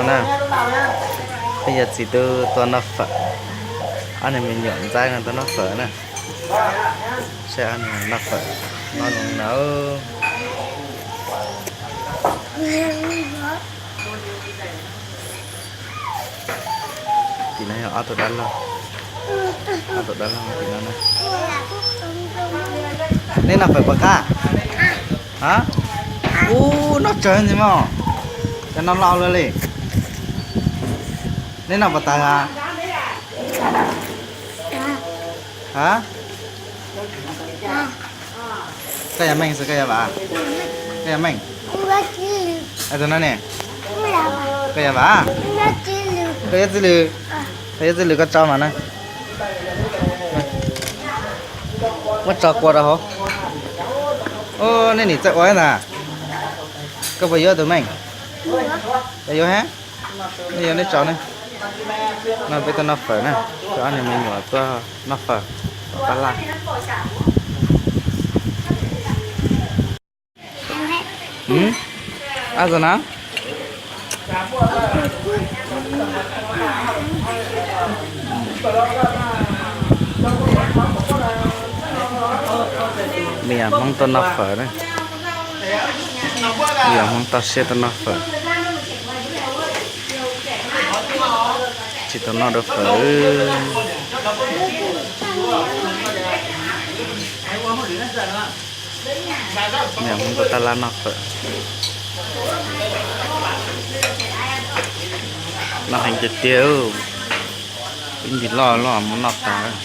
Na, peb yawm txiv twb tuaj noj fawm, ob niag me nyuam ntxaib no tuaj noj fawm na. Saib ob niag noj fawm, noj zoo na. Tim no yog ob tug dab laug, ob tug dab laug tim no na. Neb noj fawm puas qab? A, ub, noj tsawg ntxiv mog, cov no loj luaj li. Neb noj puas tag a? A, koj yog Meej xwb koj yog Vam? Koj yog Meej. Tus no ne? Koj yog Vam? Koj yog Txwj Lwm. Koj yog Txwj Lwm koj tso mas na. Muab tso qua rau hauv. Ub, nej nim txawj ua ntag. Koj puas yuav tus Meej? Koj yuav hab? Nej yuav nej tso ne. No peb tuaj noj fawm na, ob niag me nyuam tuaj noj fawm tom tab laj. Ab, zoo na. Me nyuam Hmoob tuaj noj fawm na. Me nyuam Hmoob toj siab tuaj noj fawm. Tsis tau noj dua fawm. Me nyuam Hmoob tuaj tab laj noj fawm. Noj heev tiag tiag. Ib ntim loj loj mus noj tas.